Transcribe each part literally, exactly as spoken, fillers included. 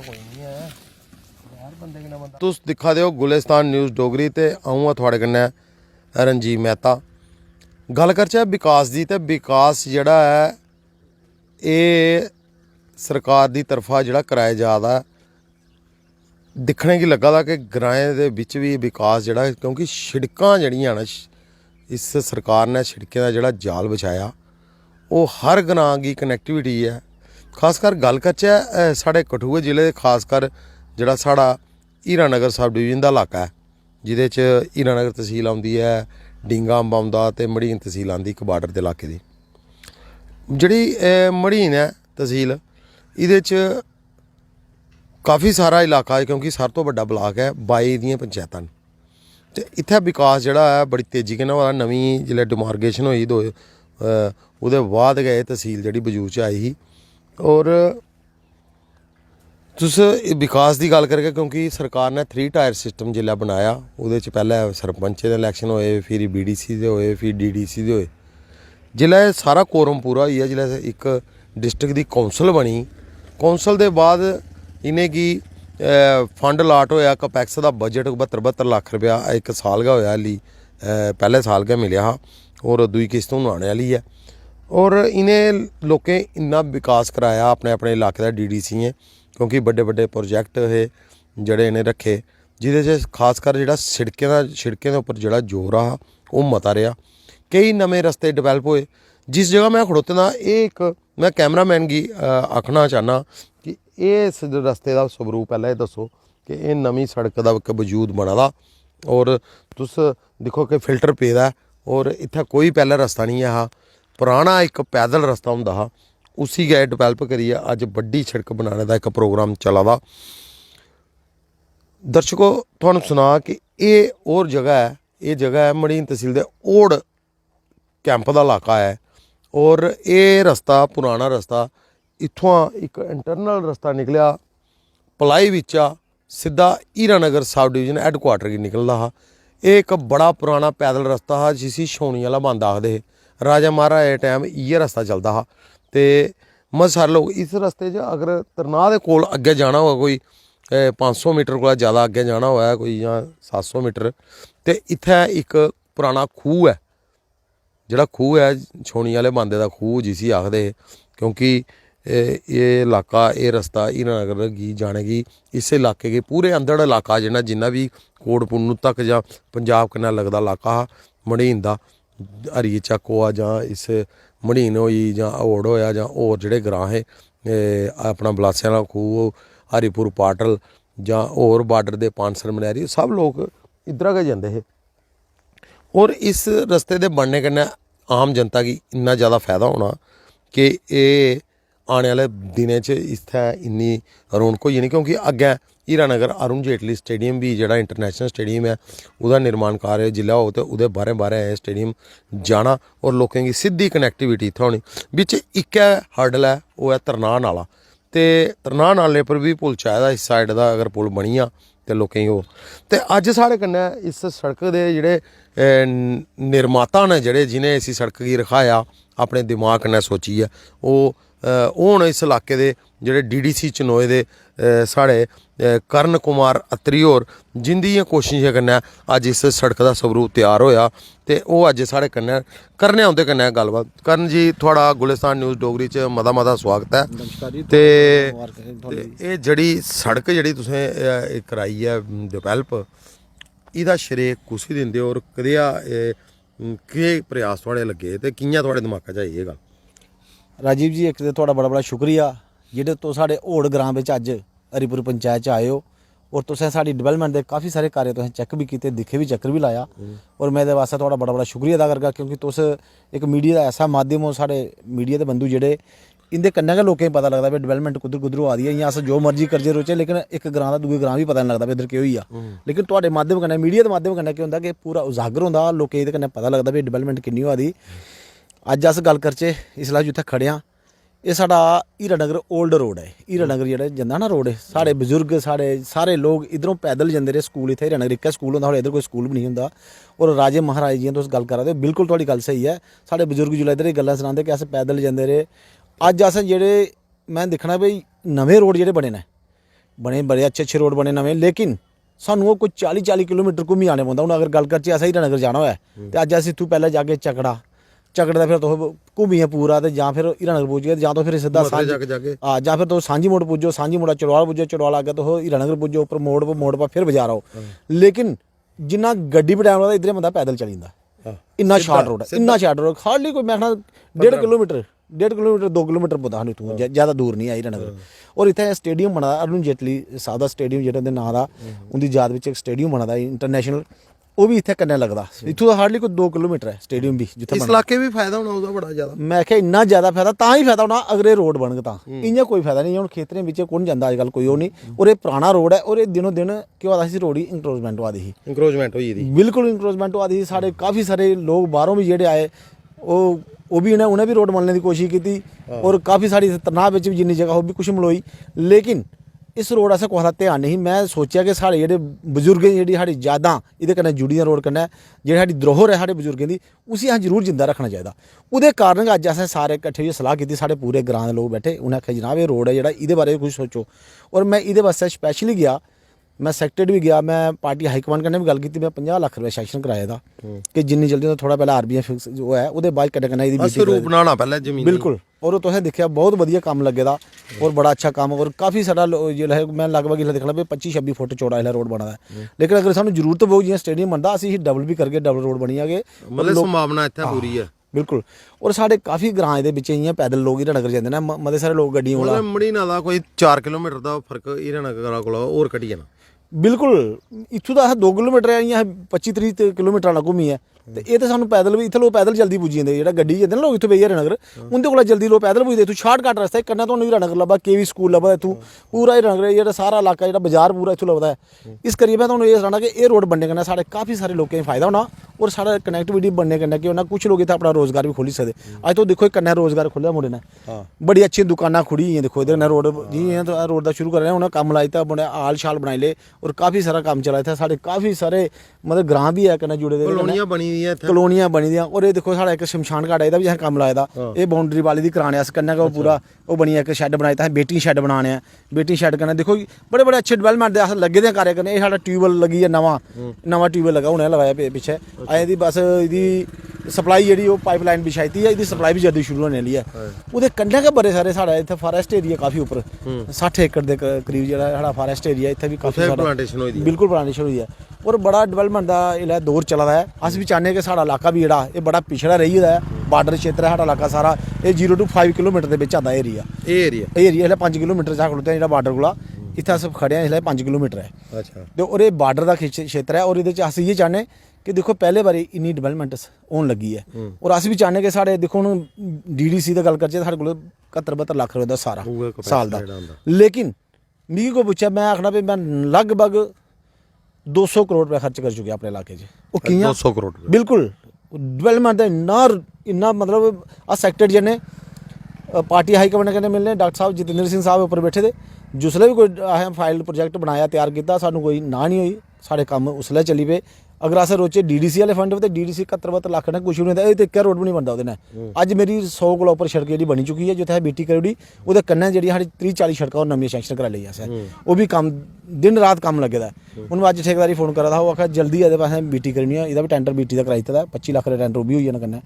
कोई निं ऐ, हर बंदे कन्नै बंदा। तुस दिक्खा दे ओ गुलिस्तान न्यूज़ डोगरी ते अ'ऊं आं थुआढ़े कन्नै रणजीत मेहता। गल्ल करचै विकास दी, ते विकास जेह्ड़ा ऐ, एह् सरकार दी तरफा जेह्ड़ा कराया जा दा ऐ, दिक्खने गी लग्गा दा कि ग्राएं दे बिच बी विकास जेह्ड़ा, क्योंकि शिड़कां जेह्ड़ियां न, इस सरकार ने शिड़कें दा जेह्ड़ा जाल बिछाया, ओह् हर ग्रां गी कनेक्टिविटी ऐ। खासकर गल्ल करचै, अ, साढ़े कठुए जिले दे, खासकर जेह्ड़ा साढ़ा हीरानगर सब डिवीजन दा इलाका ऐ, जेह्दे च हीरानगर तसील औंदी ऐ, डींगा अम्ब औंदा ते मड़ीन तसील आंदी इक बार्डर दे इलाके दी। जेह्ड़ी, अ, मड़ीन ऐ तसील, एह्दे च काफ़ी सारा इलाका ऐ, क्योंकि सारे तो बड्डा ब्लाक ऐ, बाई दियां पंचैतां न। ते इत्थै विकास जेह्ड़ा ऐ, बड़ी तेजी कन्नै होआ दा। नमीं जिसलै डिमार्केशन होई दो, अ, ओह्दे बाद गै एह् तसील जेह्ड़ी वजूद च आई ही। होर तुस विकास दी गल्ल करगे, क्योंकि सरकार ने थ्री टायर सिस्टम जिसलै बनाया, ओह्दे च पैह्लें सरपंचें दे इलैक्शन होए, फिर बीडीसी दे होए, फिर डीडीसी दे होए। जिसलै एह् सारा कोरम पूरा होई गेआ, जिसलै इक डिस्ट्रिक्ट दी कौंसल बनी, कौंसल दे बाद इ'नेंगी, अ, फंड अलाट होएआ, कैपेक्स दा बजट बहत्तर बहत्तर लक्ख रपेआ इक साल गै होएआ, हल्ली, अ, पैह्ले साल गै मिलेआ हा, होर दूई किस्त हून आने आह्ली ऐ। होर इ'नें लोकें इन्ना विकास कराया अपने अपने इलाके दा, डीडीसीएं, क्योंकि बड्डे बड्डे प्रोजेक्ट हे जेह्ड़े इ'नें रक्खे, जेह्दे च खासकर जेह्ड़ा शिड़कें दा, शिड़कें दे उप्पर जेह्ड़ा जोर हा, ओह् मता रेहा। केई नमें रस्ते डिवैलप होए। जिस जगह में खड़ोते दा, एह् इक, में कैमरामैन गी, अ, आखना चाह्न्नां कि एह् इस रस्ते दा स्वरूप पैह्लें एह् दस्सो कि एह् नमीं सड़क दा इक वजूद बना दा। होर तुस दिक्खो कि फिल्टर पेदा ऐ, होर इत्थै कोई पैह्लें रस्ता निं ऐ हा, पराना इक पैदल रस्ता होंदा हा, उसी गै डिवैलप करियै अज्ज बड्डी सड़क बनाने दा इक प्रोग्राम चला दा। दर्शको, तुहानू सनां कि एह् होर जगह ऐ, एह् जगह ऐ मड़ीन तसील दे ओड़ कैंप दा इलाका ऐ। होर एह् रस्ता, पुराना रस्ता, इत्थुआं इक इंटरनल रस्ता निकलेआ पलाई बिच्चा, सिद्धा हीरानगर सब डिवीजन हैडकुआटर गी निकलदा हा। एह् इक बड़ा पुराना पैदल रस्ता हा, जिसी छौनी आह्ला बंद आखदे हे। राजा महाराजा दे टैम इ'यै रस्ता चलदा हा। ते मते सारे लोक इस रस्ते च, अगर तरनाह दे कोल अग्गें जाना होऐ कोई, ए, पंज सौ मीटर कोला ज़्यादा अग्गें जाना होऐ कोई, जां सत्त सौ मीटर, ते इत्थै इक पराना खूह् ऐ, जेह्ड़ा खूह् ऐ, छौनी आह्ले बांदे दा खूह् जिसी आखदे हे, क्योंकि ए-, एह् इलाका, एह् रस्ता हीरानगर गी जाने गी, इस इलाके गी, पूरे अंदड़ इलाका जिन्ना, जिन्ना बी कोट पुन्नू तक जां पंजाब कन्नै लगदा इलाका हा, मड़ीन दा, हरिये चक्क होआ जां इस मड़ीन होई जां हौड़ होआ जां होर जेह्ड़े ग्रांऽ हे, ए, अपना बलासें आह्ला खूह्, हरिपुर पाटल जां होर बार्डर दे पानसर मनैरी, सब लोक इद्धरा गै जंदे हे। होर इस रस्ते दे बनने कन्नै आम जनता गी इन्ना ज़्यादा फ़ायदा होना कि एह् आने आह्ले दिनें च इत्थै इन्नी रौनक होई जानी, क्योंकि अग्गें हीरानगर अरुण जेटली स्टेडियम बी, जेह्ड़ा इंटरनेशनल स्टेडियम ऐ, ओह्दा निर्माण कार्य जिसलै होग ते ओह्दे बाह्रें बाह्रें एह् स्टेडियम जाना होर लोकें गी सिद्धी कनैक्टिविटी इत्थै होनी। बिच्च इक्कै हर्डल ऐ, ओह् ऐ तरनाह नाला। ते तरनाह नाले पर बी पुल चाहिदा इस साइड दा, अगर पुल बनी जा ते लोकें गी ओह्। ते अज्ज साढ़े कन्नै इस सड़क दे जेह्ड़े, ए, न-, निर्माता न, जेह्ड़े, जिनें इसी सड़क गी रखाया, अपने दिमाग कन्नै सोचियै, ओह्, अ, ओह् न इस इलाके दे जेह्ड़े डीडीसी चनोए दे, अ, साढ़े, अ, कर्ण कुमार अत्री होर, जिंदियें कोशिशें कन्नै अज्ज इस सड़क दा स्वरूप त्यार होएआ, ते ओह् अज्ज साढ़े कन्नै करने आं उं'दे कन्नै गल्लबात। कर्ण जी, थुआढ़ा गुलिस्तान न्यूज़ डोगरी च मता मता सुआगत ऐ। नमस्कार जी, ते, मबारक है थुआढ़ी ते बी। एह् जेह्ड़ी सड़क जेह्ड़ी तुसें, अ, एह् कराई ऐ, अम, डिवैलप, एह्दा श्रेय कुसी दिंदे ओ होर कदेहा, एह्, अम, केह् प्रयास थुआढ़े लग्गे ते कि'यां थुआढ़े दमाका च आई एह् गल्ल? राजीव जी, इक ते थुआढ़ा बड़ा बड़ा शुक्रिया, जेह्ड़े तुस साढ़े होड़ ग्रांऽ बिच अज्ज हरिपुर पंचैत च आए ओ, और तुसें साढ़ी डिवैलपमैंट दे काफी सारे कार्य तुसें चैक बी कीते, दिक्खे बी, चक्कर बी लाया। हम्म। और में एह्दे वास्तै थुआढ़ा बड़ा बड़ा शुक्रिया अदा करगा, क्योंकि तुस इक मीडिया दा ऐसा माध्यम ओ, साढ़े मीडिया दे बंधु जेह्ड़े, इं'दे कन्नै गै लोकें गी पता लगदा भाई डिवैलपमैंट कुद्धर कुद्धर होआ दी ऐ। इ'यां अस जो मर्जी करदे रौह्चै, लेकिन इक ग्रांऽ दा दूए ग्रांऽ बी पता निं लगदा भाई इद्धर केह् होई गेआ। हम्म। लेकिन थुआढ़े माध्यम कन्नै, मीडिया दे माध्यम कन्नै केह् होंदा कि पूरा उजागर होंदा, लोकें गी एह्दे कन्नै पता लगदा भाई डिवैलपमैंट किन्नी होआ दी। अज्ज अस गल्ल करचै, इसलै जित्थै खड़े आं, एह् साढ़ा हीरानगर ओल्ड रोड ऐ। हीरानगर जेह्ड़ा जंदा ना रोड, साढ़े बजुर्ग, साढ़े सारे लोक इद्धरों पैदल जंदे रेह् स्कूल। इत्थै हीरानगर इक्कै स्कूल होंदा, साढ़े इद्धर कोई स्कूल बी नेईं होंदा। और राजे महाराजे, जि'यां तुस गल्ल करा दे ओ, बिल्कुल थुआढ़ी गल्ल स्हेई ऐ। साढ़े बजुर्ग जिसलै इद्धर एह् गल्लां सनांदे कि अस पैदल जंदे रेह्। अज्ज अस जेह्ड़े, में दिक्खना भाई, नमें रोड जेह्ड़े बने न, बने, बड़े अच्छे अच्छे रोड बने नमें, लेकिन सानूं ओह् कोई चाली चाली किलोमीटर घूमी आने पौंदा। हून अगर गल्ल करचै, असें हीरानगर जाना होऐ ते अज्ज अस इत्थूं पैह्लें जागे चकड़ा, चकड़े दा फिर तुस घूमियै पूरा ते जां फिर हीरानगर पुज्जगे ते जां तुस फिर सिद्धा मथरे सांझी चक जागे। हां, जां फिर तुस सांझी मोड़ पुज्जो, सांझी मोड़ा चड़वाल पुज्जो, चड़वाल अग्गें तुस हीरानगर पुज्जो, उप्पर मोड़ पर, मोड़ पर फिर बजार आओ। लेकिन जिन्ना गड्डी पर टैम लगदा, इद्धर बंदा पैदल चली जंदा। हां। इन्ना सिद्धा, शार्ट रोड ऐ, सिद्धा। इन्ना शार्ट रोड, हार्डली कोई, में आखना, डेढ़ पंदरां किलोमीटर, डेढ़ किलोमीटर, दो किलोमीटर पौंदा सानूं इत्थूं, हां। ज्या-, ज्यादा दूर निं ऐ हीरानगर। हां। और इत्थै स्टेडियम बना दा, अरुण जेटली साहब दा स्टेडियम जेह्ड़ा उं'दे नांऽ दा, हम्म। उं'दी याद बिच इक स्टेडियम बना दा इंटरनेशनल, ओह् बी इत्थै कन्नै लगदा। हम्म। इत्थूं दा हार्डली कोई दो किलोमीटर ऐ स्टेडियम बी, जित्थै इस बना दा। इलाके बी फायदा होना ओह्दा बड़ा ज्यादा। में आखेआ इन्ना ज्यादा फायदा, तां ही फायदा होना अगर एह् रोड बनग तां। हम्म। इ'यां कोई फायदा निं, हून खेतरें बिच कु'न जंदा अज्जकल, कोई ओह् निं। हम्म। और एह् पराना रोड ऐ, और एह् दिनों दिन केह् होआ दा, इसी रोड गी इंक्रोचमेंट होआ दी ही। इंक्रोचमेंट होई गेदी। बिल्कुल इंक्रोचमेंट होआ दी ही। साढ़े काफी सारे लोक बाहरों बी जेह्ड़े आए, ओह्, ओह् बी उ'नें, उ'नें बी रोड मलने दी कोशिश कीती। हां। और काफी सारी इत्थै तरनाह बिच बी जिन्नी जगह ओह् बी कुछ मलोई, लेकिन इस रोड आस्तै कुसै दा ध्यान नेईं। में सोचेआ कि साढ़े जेह्ड़े बजुर्गें दी जेह्ड़ी साढ़ी यादां एह्दे कन्नै जुड़ी दियां रोड कन्नै, जेह्ड़ी साढ़ी धरोहर ऐ साढ़े बजुर्गें दी, उसी असें जरूर जिंदा रक्खना चाहिदा। ओह्दे कारण गै अज्ज असें सारे किट्ठे होइयै सलाह कीती, साढ़े पूरे ग्रां दे लोक बैठे, उ'नें आखेआ, "जनाब, एह् रोड ऐ जेह्ड़ा, एह्दे बारे कुछ सोचो।" और में एह्दे बास्तै स्पैशली गेआ, में सैक्रेटरी बी गेआ, में पार्टी हाई कमांड कन्नै बी गल्ल कीती, में पंजाह् लक्ख रपेआ सैंक्शन कराए दा हम्म। कि जिन्नी जल्दी होंदा, थोह्ड़ा पैह्लें आरबीआई फिक्स होऐ, ओह्दे बाद कन्नै कन्नै एह्दी अस मीटिंग रूप करें। बनाना पैह्लें जमीन दी। बिल्कुल। और तुसें दिक्खेआ, बहुत बधिया कम्म लग्गे दा और बड़ा अच्छा कम्म, और काफी सारा लो-, जेह्ड़ा है, में लगभग इसलै दिक्खना पे पच्ची छब्बी फुट चौड़ा इसलै रोड बना दा ऐ। हम्म। लेकिन अगर सानूं जरूरत पौग, जि'यां स्टेडियम बनदा, अस इसी डबल बी करगे, डबल रोड बनी जागे। मतलब और लोक संभावना इत्थै हां, पूरी ऐ। बिल्कुल। और साढ़े काफी ग्रां एह्दे बिच इ'यां पैदल लोक हीरानगर जंदे न, म-, मते सारे लोक गड्डियें कोला मतलब मड़ीना दा कोई चार किलोमीटर दा फर्क हीरानगर कोला होर घटी जाना। बिल्कुल, इत्थूं दा अस दो किलोमीटर ऐ, इ'यां अस पच्ची त्रीह् ते किलोमीटर आना घूमियै। ते एह् ते सानूं पैदल बी, इत्थै लोक पैदल जल्दी पुज्जी जंदे, जेह्ड़ा गड्डी जंदे ना लोक इत्थूं बेहियै हीरानगर, हां। उं'दे कोला जल्दी लोक पैदल पुजदे। इत्थूं शार्टकट रस्ता ऐ, कन्नै तुहानूं हीरानगर लब्भा, केवी स्कूल लब्भा इत्थूं, हां। पूरा हीरानगर, एह् जेह्ड़ा सारा इलाका, जेह्ड़ा बाजार पूरा इत्थूं लभदा ऐ। हम्म। इस करियै में तुहानूं एह् सनाना कि एह् रोड बनने कन्नै साढ़े काफी सारे लोकें गी फायदा होना, और साढ़ा कनेक्टिविटी बनने कन्नै केह् होना, कुछ लोक इत्थै अपना रोजगार बी खोह्ल्ली सकदे। हम्म। अज्ज तुस दिक्खो, कन्नै रोजगार खोह्ल्लेआ मुंडे ने, हां। बड़ी अच्छी दुकानां खु'ल्ली गेइयां। दिक्खो, इद्धर कन्नै रोड, जि'यां तुस रोड दा शुरू करा दे, उ'नें कम्म लाई दित्ता, बड़ा हाल शाल बनाई ले, और काफी सारा कम्म चला इत्थै। साढ़े काफी सारे, मतलब, ग्रां बी है कन्नै जुड़े दे, कन्नै कॉलोनियां बनी दियां इत्थै। कॉलोनियां बनी दियां। और एह् दिक्खो, साढ़ा इक शमशान घाट ऐ, एह्दा बी असें कम्म लाए दा। हां। एह् बाउंड्री वाल दी कराने अस कन्नै गै, ओह् अच्छा। पूरा ओह् बनी इक शैड बनाई, इत्थै वेटिंग शैड बनाने आ। वेटिंग शैड कन्नै दिक्खो जी, बड़े बड़े अच्छे डेवलपमेंट दे अस लग्गे दे आं कार्य करने। एह् साढ़ा ट्यूबवैल लग्गी गेआ नमां, हम्म। नमां ट्यूबवैल लग्गा, हुनै लगाया पे-, पिच्छे। अच्छा। अजें दी बस एह्दी सप्लाई जेह्ड़ी, ओह् पाइपलाइन बिछाई दी ऐ, एह्दी सप्लाई बी जल्दी शुरू होने आह्ली ऐ। हां। ओह्दे कन्नै गै बड़े सारे, साढ़ा इत्थै फारेस्ट एरिया काफी उप्पर, हम्म। सट्ठ एकड़ दे क-, करीब जेह्ड़ा साढ़ा फारेस्ट एरिया, इत्थै बी काफी उत्थै सारा प्लांटेशन होई दी ऐ। बिल्कुल प्लांटेशन होई ऐ। और बड़ा डेवलपमेंट दा इसलै दौर चला दा ऐ। अस बी चाह्न्ने कि साढ़ा इलाका बी जेह्ड़ा, एह् बड़ा पिछड़ा रेही गेदा ऐ। बार्डर क्षेत्र ऐ साढ़ा इलाका सारा, एह् जीरो टू फाइव किलोमीटर दे बिच आंदा एरिया। एह् एरिया? एह् एरिया इसलै पंज किलोमीटर च अस खड़ोते आं जेह्ड़ा बार्डर कोला। इत्थै अस खड़े आं, इसलै पंज किलोमीटर ऐ। अच्छा। ते और एह् बार्डर दा खिच-, क्षेत्र ऐ, और एह्दे च अस इ'यै चाह्न्ने कि दिक्खो, पैह्ले बारी इन्नी डेवलपमेंट होन लगी ऐ। हम्म। और अस बी चाह्न्ने कि साढ़े, दिक्खो, हून डीडीसी दी गल्ल करचै, साढ़े कोल कत्तर बत्तर लक्ख रपेऽ दा सारा उ'ऐ capacity साल दा। जेह्ड़ा होंदा। लेकिन मिगी कोई पुच्छै, में आखना भाई, में लगभग दो सौ करोड़ रपेआ खर्च करी चुकेआ अपने इलाके च। ओह् कि'यां? दो सौ करोड़ रपेआ। बिल्कुल। डेवलपमेंट दा इन्ना, इन्ना, मतलब, अस सैक्रेटरी जन्ने, अ, पार्टी हाई कमांड कन्नै मिलने, डाक्टर साहब जितेंद्र सिंह साहब उप्पर बैठे दे, जिसलै बी कोई असें फाइल प्रोजेक्ट बनाया, त्यार कीता, सानूं कोई नांह् निं होई, साढ़े कम्म उसलै चली पे। अगर अस रोचै डीडीसी आह्ले फंड, ते डीडीसी कत्तर बत्तर लक्ख ने कुछ बी निं होंदा, एह् ते इक्कै रोड बी निं बनदा ओह्दे नै। हम्म। अज्ज मेरी सौ कोला उप्पर सड़क जेह्ड़ी बनी चुकी ऐ, जित्थै बीटी करी ओड़ी, ओह्दे कन्नै जेह्ड़ी साढ़ी त्रीह् चाली सड़कां, ओह् नमियां सैंक्शन कराई लेइयां असें। हम्म। ओह् बी कम्म दिन रात कम्म लग्गे दा ऐ। हून अज्ज ठेकेदारी फोन करा दा हा, ओह् आखा जल्दी आ ते असें बीटी करनी ऐ, एह्दा बी टैंडर बीटी दा कराई दित्ते दा ऐ, पच्ची लक्ख रपेऽ टैंडर ओह् बी होई जाना कन्नै।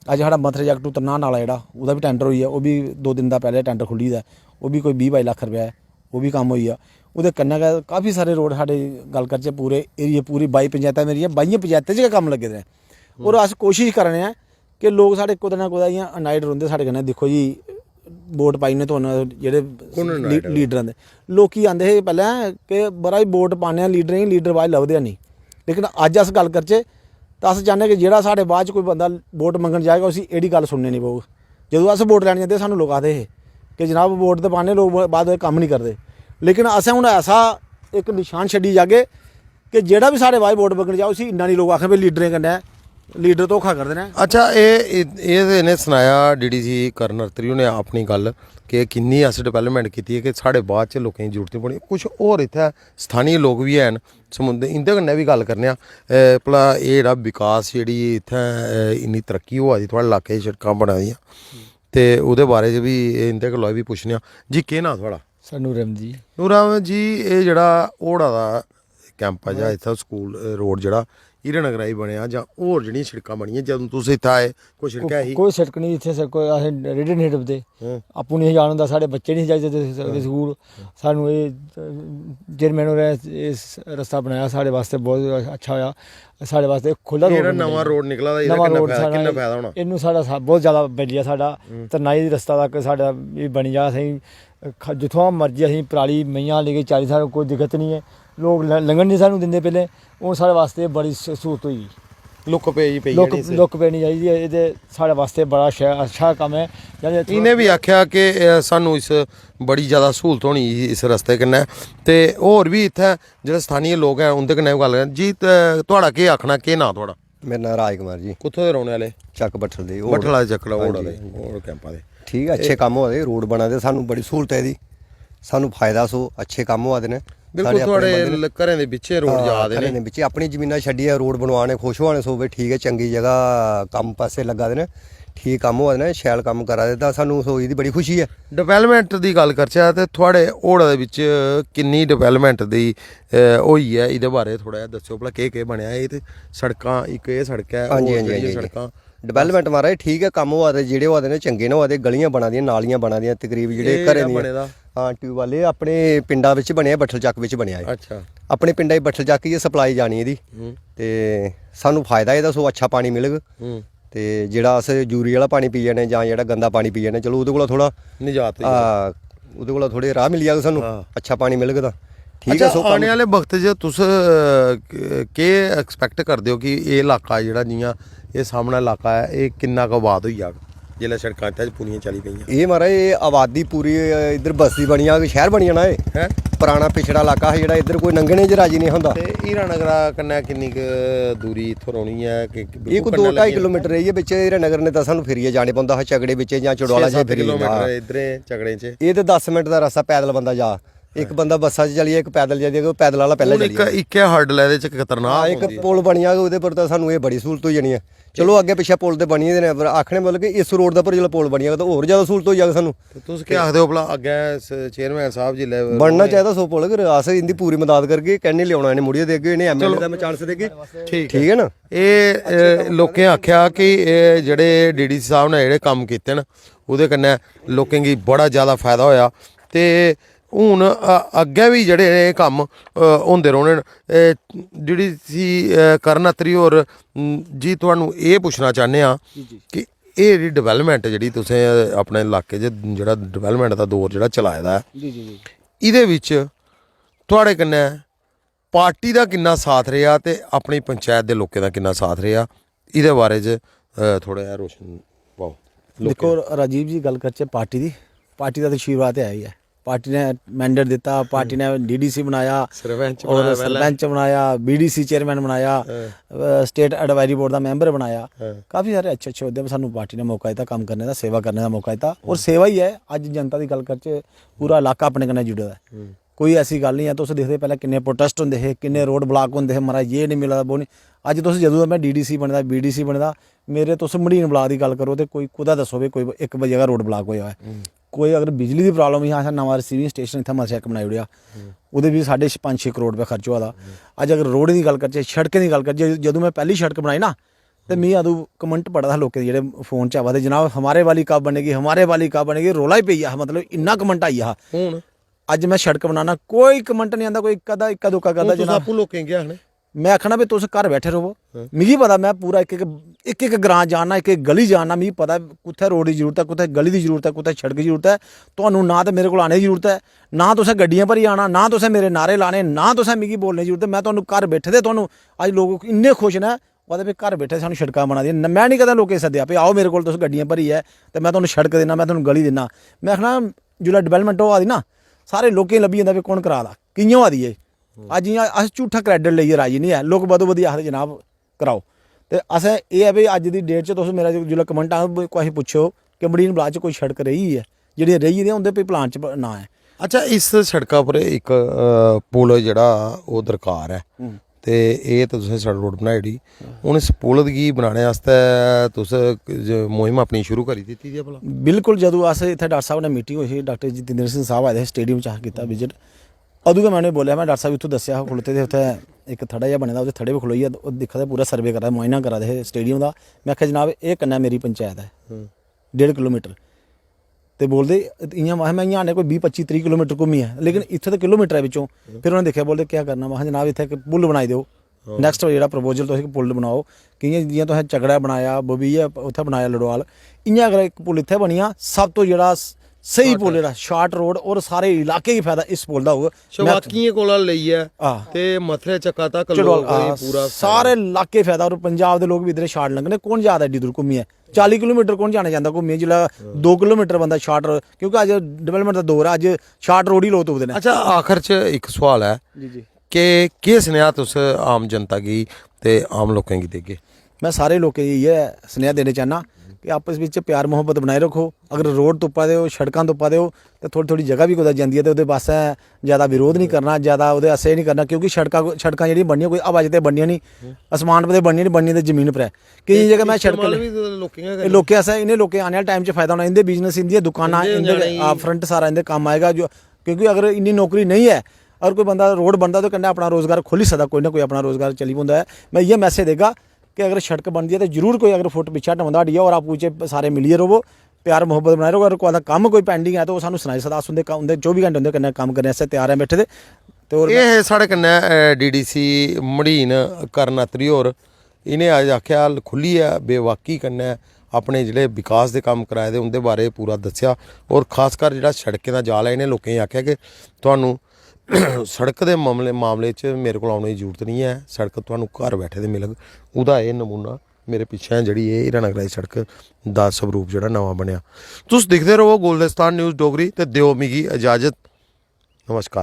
अज्ज साढ़ा मथरे जग टू तरनाह नाला जेह्ड़ा, ओह्दा बी टैंडर होई गेआ, ओह् बी दो दिन दा पैह्लें टैंडर खु'ल्ली दा ऐ, ओह् बी कोई बीह् बाई लक्ख रपेआ ऐ, ओह् बी कम्म होई गेआ। ओह्दे कन्नै गै काफी सारे रोड साढ़े, गल्ल करचै, पूरे एरिया, पूरी बाई पंचैतां मेरियां, बाइयें पंचैतें च गै कम्म लग्गे दे न। और अस कोशिश करा ने आं कि लोक साढ़े कुतै ना कुतै इ'यां अनाइड रौंह्दे साढ़े कन्नै, दिक्खो जी, वोट पाई ओड़ने तुहानू जेह्ड़े कु'न ली-, अनाइड ऐ? लीडर आंदे। लोकी आंदे हे पैह्लें कि बड़ा ही वोट पाने आं लीडरें गी, लीडर बाद च लभदे हैनी। लेकिन अज्ज अस गल्ल करचै तां अस चाह्न्ने कि जेह्ड़ा साढ़े बाद च कोई बंदा वोट मंगन जाएगा, उसी एह्ड़ी गल्ल सुननी निं पौग। जदूं अस वोट लैने जंदे, सानूं लोक आखदे हे कि जनाब, वोट ते पाने, लोक बाद च कम्म निं करदे। लेकिन असें हून ऐसा इक नशान छड्डी जागे कि जेह्ड़ा बी साढ़े बाद वोट मंगन जा, उसी इन्ना निं लोक आखन भाई लीडरें कन्नै, लीडर धोखा करदे न। अच्छा, एह्, एह्, एह् ते इ'नें सनाया, डीडीसी कर्नल त्री होरें अपनी गल्ल कि किन्नी अस डेवलपमेंट कीती ऐ कि साढ़े बाद च लोकें दी जरूरत निं पौनी। कुछ होर इत्थै स्थानीय लोक बी हैन, समुंदर, इं'दे कन्नै बी गल्ल करने आं। ए, भला एह् जेह्ड़ा विकास, जेह्ड़ी इत्थै, ए, इन्नी तरक्की होआ दी, थुआढ़े लाके च सड़कां बना दियां, ते ओह्दे बारे च बी इं'दे कोला बी पुच्छने आं। जी, केह् नांऽ थुआढ़ा? सर नूर अहमद जी। नूर अहमद जी, एह् जेह्ड़ा होड़ा दा कैंप ऐ जां इत्थै स्कूल, अ, रोड जेह्ड़ा हीरानगर आई बनेआ जां होर जेह्ड़ियां शिड़कां बनियां, जदूं तुस इत्थै आए, कोई शिड़क ऐ ही? कोई शिड़क निं इत्थै सर, कोई असें रेह्ड़े निं डुबदे। हं। आपूं निं जान होंदा, साढ़े बच्चे निं जाई सकदे सकदे स्कूल। सानूं एह् चेयरमैन होरें इस रस्ता बनाया, साढ़े वास्तै बहुत अच्छा होया। साढ़े वास्तै खु'ल्ला एह् रोड जेह्ड़ा बनना नमां चाहिदा। रोड निकला दा, एह्दा नमां किन्ना रोड फैदा, साढ़ा किन्ना एह्- फैदा होना? ਇਹਨੂੰ ਸਾਡਾ ਸਾ- ਬਹੁਤ ਜ਼ਿਆਦਾ ਬੈਨੀਫਿਟ ਆ। ਸਾਡਾ ਹੂੰ। ਤਰਨਾਈ ਦੀ ਰਸਤਾ ਤੱਕ ਸਾਡਾ ਇਹ ਬਣ ਜਾ। ਅਸੀਂ ਖ- ਜਿੱਥੋਂ ਮਰਜ਼ੀ ਅਸੀਂ ਪਰਾਲੀ ਮਈਆਂ ਲੈ ਕੇ ਚਾਰੀ, ਸਾਨੂੰ ਕੋਈ ਦਿੱਕਤ ਨਹੀਂ ਹੈ। ਲੋਕ ਲ- ਲੰਘਣ ਨਹੀਂ ਸਾਨੂੰ ਦਿੰਦੇ ਪਹਿਲੇ। ਉਹ ਸਾਡੇ ਵਾਸਤੇ ਬੜੀ ਸ- ਸਹੂਲਤ ਹੋਈ। ਲੁੱਕ ਪਈ ਪਈ ਲੁੱਕ ਜਿਹੜੀ ਸੀ। ਲੁੱਕ ਪੈਣੀ ਚਾਹੀਦੀ ਹੈ, ਇਹਦੇ ਸਾਡੇ ਵਾਸਤੇ ਬੜਾ ਸ਼ਾ- ਅੱਛਾ ਕੰਮ ਹੈ। ਯਾਨੀ इ'नें बी आखेआ कि अ, सानूं इस बड़ी ज़्यादा स्हूलत होनी इस रस्ते कन्नै, ते होर बी इत्थै जेह्ड़े स्थानीय लोक ऐ उं'दे कन्नै बी गल्ल करनी। जी, ते थुआढ़ा केह् आखना, केह् नांऽ थुआढ़ा? मेरा नांऽ राज कुमार जी। कुत्थों दे रौह्ने आह्ले? चक्क बट्ठल दे बट्ठला दे चक्कला हां होड़ा जी, दे हां जी। होड़ कैंपा दे। ठीक है, अच्छे कम्म होआ दे, रोड बना दे, सानू बड़ी स्हूलत है एह्दी। सानू फायदा सो अच्छे कम्म होआ दे न। बिल्कुल, थुआढ़े घरें दे बिच्चे रोड जा दे घरें न। दे बिच्चे अपनी जमीनां छड्डियै रोड बनवा ने, खुश होआ ने सो भाई ठीक ऐ, चंगी जगह कम्म पासै लग्गा दे न, ठीक कम्म होआ दे न, शैल कम्म करा दे, तां सानू सो एह्दी बड़ी खुशी ऐ। डिवैलपमेंट दी गल्ल करचै ते थुआढ़े होड़ा दे बिच्च किन्नी डिवैलपमेंट दी अ, होई ऐ, एह्दे बारे थोह्ड़ा जेहा दस्सेओ भला केह् केह् बनेआ। एह् ते सड़कां, इक एह् सड़क ऐ, हां जी, होर हां जी, जेह्ड़ियां हां जी। सड़कां? डिवैलपमेंट महाराज ठीक ऐ, कम्म होआ दे, जेह्ड़े होआ दे न चंगे न होआ दे, गलियां बना दियां, नालियां बना दियां, तकरीब जेह्ड़े एह् घरें जेह्ड़ा दियां। बने दा? हां, ट्यूबवैल एह् अपने पिंडा बिच बनेआ, बट्ठल चक्क बिच बनेआ एह्। अच्छा। अपने पिंडा दी बट्ठल चक्क गी सप्लाई जानी एह्दी। हूं। ते सानू फायदा एह्दा सो अच्छा पानी मिलग। हूं। ते जेह्ड़ा अस यूरी आह्ला पानी पी जन्ने जां जेह्ड़ा गंदा पानी पी जन्ने, चलो ओह्दे कोला थोह्ड़ा निजात होई हां, ओह्दे कोला थोह्ड़े राह् मिली जाग सानू, हां। अच्छा पानी मिलग तां। ठीक अच्छा, ऐ, सो कम्म आने आह्ले वक्त च तुस अ, क- केह् एक्सपैक्ट करदे ओ कि एह् इलाका जेह्ड़ा, जि'यां एह् सामनै इलाका ऐ, एह् किन्ना क आबाद होई जाग जेल्लै सड़कां इत्थै पूरियां चली पेइयां? एह् महाराज, एह् आबादी पूरी, अ, इद्धर बस्ती बनी जाग, शैह्र बनी जाना एह्। हैं? पराना पिछड़ा इलाका हा जेह्ड़ा, इद्धर कोई लंघने च राजी नेईं होंदा। ते हीरानगरा कन्नै किन्नी क दूरी इत्थूं रौह्नी ऐ कि एह् कोई दो ढाई किलोमीटर रेही ऐ बिच हीरानगर ने, तां सानू फिरियै जाने पौंदा हा चगड़े बिच जां चड़ोआला च फिरी जंदा हा। इद्धरें चगड़ें च? एह् ते दस मिंट दा रस्ता पैदल बंदा जा, इक बंदा बस्सा च चली जा, इक पैदल चली जा, कोई पैदल आह्ला पैह्लें हून चली इक जा। इक्कै हर्डल ऐ एह्दे च, खतरनाक हां, इक पुल बनी जाग ओह्दे पर, तां सानू एह् बड़ी स्हूलत होई जानी ऐ। चलो, अग्गें पिच्छें पुल ते बनी गेदे न, पर आखने मतलब कि इस रोड दे पर जिसलै पुल बनी जाग तां होर ज्यादा स्हूलत होई जाग सानू। ते तुस केह् आखदे ओ भला, अग्गें चेयरमैन साहब जिसलै बनना चाहिदा सो पुल, अगर अस इंदी पूरी मदद करगे, कैह्नी लेऔना इ'नें मुड़ियै देगे, इ'नें एमएलए दा मैं चांस देगे। ठीक ठीक ऐ ना? एह् अ, लोकें आखेआ कि एह् जेह्ड़े डीडीसी साहब ने जेह्ड़े कम्म कीते न, ओह्दे कन्नै लोकें गी बड़ा ज़्यादा फायदा होया। ते हून अ, अग्गें बी जेह्ड़े एह् कम्म अ, होंदे रौह्ने न। एह् डीडीसी अ, करण अत्री होर, उम, जी, तुहानू एह् पुच्छना चाह्न्ने आं कि एह् जेह्ड़ी डिवैलपमेंट जेह्ड़ी तुसें अपने इलाके च जेह्ड़ा डिवैलपमेंट दा दौर जेह्ड़ा चलाए दा ऐ, जी जी जी एह्दे बिच थुआढ़े कन्नै पार्टी दा किन्ना साथ रेहा ते अपनी पंचैत दे लोकें दा किन्ना साथ रेहा, एह्दे बारे च अ, थोह्ड़ा जेहा रोशन पाओ लोकें दिक्खो राजीव जी, गल्ल करचै पार्टी दी, पार्टी दा ते आशीर्वाद ते है ही ऐ। पार्टी ने मैंडेट दित्ता, पार्टी ने डीडीसी बनाया, सरपंच और बनाया पैह्लें। सरपंच बनाया, बीडीसी चेयरमैन बनाया, स्टेट एडवाइजरी बोर्ड दा मैंबर बनाया। काफी सारे अच्छे अच्छे ओह्दे पर सानू पार्टी ने मौका दित्ता कम्म करने दा, सेवा करने दा मौका दित्ता। और सेवा ही ऐ, अज्ज जनता दी गल्ल करचै, पूरा इलाका अपने कन्नै जुड़े दा ऐ। कोई ऐसी गल्ल नहीं ऐ, तुस दिखदे पैह्लें किन्ने प्रोटेस्ट होंदे हे, किन्ने रोड ब्लॉक होंदे हे, महाराज ये नहीं मिला दा, वो नहीं। अज्ज तुस जदूं दा मैं डीडीसी बने दा, बीडीसी बने दा, मेरे तुस मड़ीन ब्लॉक दी गल्ल करो ते कोई कुतै दस्सो भाई कोई इक जगह रोड ब्लॉक होया होऐ। कोई अगर बिजली दी प्रॉब्लम ही, असें नमां रिसीविंग स्टेशन इत्थै मस्जिद बनाई ओड़ेआ, ओह्दे बी साढ़े पंज छे करोड़ रपेआ खर्च होआ दा। अज्ज अगर रोड दी गल्ल करचै, सड़कें दी गल्ल करचै, जदूं मैं पैह्ली सड़क बनाई ना, ते मी अदूं कमेंट पढ़ा दा हा लोकें दे जेह्ड़े फोन च आवा दे, "जनाब हमारे वाली कब बनेगी, हमारे वाली कब बनेगी?" रौला ही पेई गेआ हा, मतलब इन्ना कमेंट आई गेआ हा। हून अज्ज मैं सड़क बनाना, कोई कमेंट नहीं आंदा, कोई इक अद्धा, इक्का दुक्का करदा हून तुस जनाब। आपूं लोकें गी केह् आखने? मैं आखना भी तुस घर बैठे रवो, मिगी पता, मैं पूरा इक इक इक इक ग्रां जानना, इक इक गली जानना, मिगी पता कुत्थै रोड दी जरूरत ऐ, कुत्थै गली दी जरूरत ऐ, कुत्थै सड़क दी जरूरत ऐ। तुहानू ना ते मेरे कोल आने दी जरूरत ऐ, ना तुसें गड्डियां भरी आना, ना तुसें मेरे नारे लाने, ना तुसें मिगी बोलने दी जरूरत ऐ। मैं तुहानू घर बैठे दे तुहानू अज्ज लोक इन्ने खुश न, ओह्दे भी घर बैठे सानू सड़कां बना दियां। न- मैं नहीं कदें लोकें गी सद्देआ भी आओ मेरे कोल तुस गड्डियां भरियै ते मैं तुहानू सड़क दिन्ना, मैं तुहानू गली दिन्ना। मैं आखना जिसलै डिवेलपमेंट होआ दी ना, सारे लोकें गी लब्भी जंदा भी कौन करा दा, कि'यां होआ दी ऐ। अज्ज इ'यां अस झूठा क्रेडिट लेइयै राजी नहीं ऐ, लोक बदो बदी आखदे जनाब कराओ। ते असें एह् ऐ भी अज्ज दी डेट च तुस मेरा जिसलै कमेंट आग, कोई पुच्छो कि मडीन ब्लाक च कोई सड़क रेही ऐ, जेह्ड़ियां रेही दियां उं'दे पे प्लान च ब- नां ऐ। अच्छा, इस सड़का पर इक अ, पुल जेह्ड़ा ओह् दरकार ऐ। ते एह् ते तुसें सड़क रोड बनाई ओड़ी। हून इस पुल गी बनाने आस्तै तुस ज-, मुहिम अपनी शुरू करी दित्ती दी ऐ भला? बिल्कुल, जदूं अस इत्थै डाक्टर साहब ने मीटिंग होई ही, डाक्टर जितेंद्र सिंह साहब आए दे हे, स्टेडियम च असें कीता विजिट। अदूं गै में उ'नेंगी बोलेआ, में डाक्टर साहब इत्थूं दस्सेआ हा, खड़ोते दे उत्थै इक थड़ा जेहा बने दा, उत्थै थड़े बी खलोइयै ओह् दिक्खा दे, पूरा सर्वे करा दे, मुआयना करा दे हे स्टेडियम दा। में आखेआ, "जनाब, एह् कन्नै मेरी पंचैत ऐ, हम्म। डेढ़ किलोमीटर।" ते बोलदे, "इ'यां," में, "में इ'यां आने कोई बीह्, पच्ची, त्रीह् किलोमीटर घूमियै, लेकिन इत्थै ते किलोमीटर ऐ बिच्चों।" फिर उ'नें दिक्खेआ, बोलदे, "केह् करना?" में आखेआ, "जनाब, इत्थै इक पुल बनाई देओ।" हां। नैक्सट जेह्ड़ा प्रपोजल, तुस इक पुल बनाओ, कि'यां, जि'यां तुसें झगड़ा बनाया, बबीया उत्थै बनाया लड़ोआल, इ'यां अगर इक पुल इत्थै बनी जा, सब तो जेह्ड़ा स-, स्हेई पुल जेह्ड़ा शार्ट रोड, और सारे इलाके गी फायदा इस पुल दा होग। शवाकियें कोला लेइयै हां। ते मथरे चक्का तक चलो, लोक, हां, पूरा सारे इलाके फायदा, और पंजाब दे लोक बी इद्धर शार्ट लंघने, कौन जा दा एड्डी दूर घूमियै? चाली किलोमीटर कौन जाना चांह्दा घूमियै, जिसलै हां। दो किलोमीटर बंदा शार्ट रोड, क्योंकि अज्ज डेवलपमेंट दा दौर ऐ, अज्ज शार्ट रोड ही लोक तुपदे न। अच्छा, आखर च इक सोआल ऐ जी, जी। कि केह् सनेहा तुस आम जनता गी ते आम लोकें गी देगे? में सारे लोकें गी इ'यै सनेहा देना चाह्न्नां कि आपस बिच प्यार मुहब्बत बनाई रक्खो। अगर रोड तुप्पा दे ओ, सड़कां तुप्पा दे ओ, ते थोह्ड़ी थोह्ड़ी जगह बी कुतै जंदी ऐ ते ओह्दे पासै ज्यादा विरोध निं करना, ज्यादा ओह्दे आस्तै एह् निं करना, क्योंकि सड़कां, सड़कां जेह्ड़ियां बननियां, कोई हवा च ते बननियां निं, आसमान पर ते बननियां निं, बननियां ते जमीन पर ऐ। केईं जगह में सड़क इस्तेमाल बी ते लोकें गै करना। लोकें आस्तै, इ'नें लोकें आने आह्ले टाइम च फायदा होना, इं'दे बिजनेस, इं'दियां दुकानां, इं'दे इं'दे, ञ्याणे आ, फ्रंट सारा इं'दे कम्म आएगा। जो, क्योंकि अगर इन्नी नौकरी नेईं ऐ, अगर कोई बंदा रोड बनदा, ओह्दे कन्नै अपना रोजगार खोली सकदा, कोई ना कोई अपना रोजगार चली पौंदा ऐ। में इ'यै मैसेज देगा कि अगर सड़क बनदी ऐ ते जरूर कोई अगर फुट पिच्छें हटोंदा हटियै, और आपूं च सारे मिलियै र'वो, प्यार मुहब्बत बनाए र'वो। अगर कुसै दा कम्म कोई pending ऐ ते ओह् सानूं सनाई सकदा, अस उं'दे क-, उं'दे चौबी घैंटे उं'दे कन्नै कम्म करने आस्तै त्यार ऐ, बैठे दे। ते होर एह् हे साढ़े कन्नै, अ, डीडीसी मड़ीन कर्ण अत्री होर। इ'नें अज्ज आखेआ, खु'ल्लियै बेबाकी कन्नै अपने जेह्ड़े विकास दे कम्म कराए दे, उं'दे बारे पूरा दस्सेआ। और खासकर जेह्ड़ा सड़कें दा जाल ऐ, इ'नें लोकें गी आखेआ कि तुहानू सड़क दे मामले, मामले च मेरे कोल औने दी जरूरत निं ऐ, सड़क तुहानू घर बैठे दे मिलग। ओह्दा एह् नमूना मेरे पिच्छें जेह्ड़ी एह् हीरानगर आह्ली सड़क दा स्वरूप जेह्ड़ा नमां बनेआ। तुस दिखदे र'वो गुलिस्तान न्यूज़ डोगरी ते देओ मिगी इजाज़त। नमस्कार।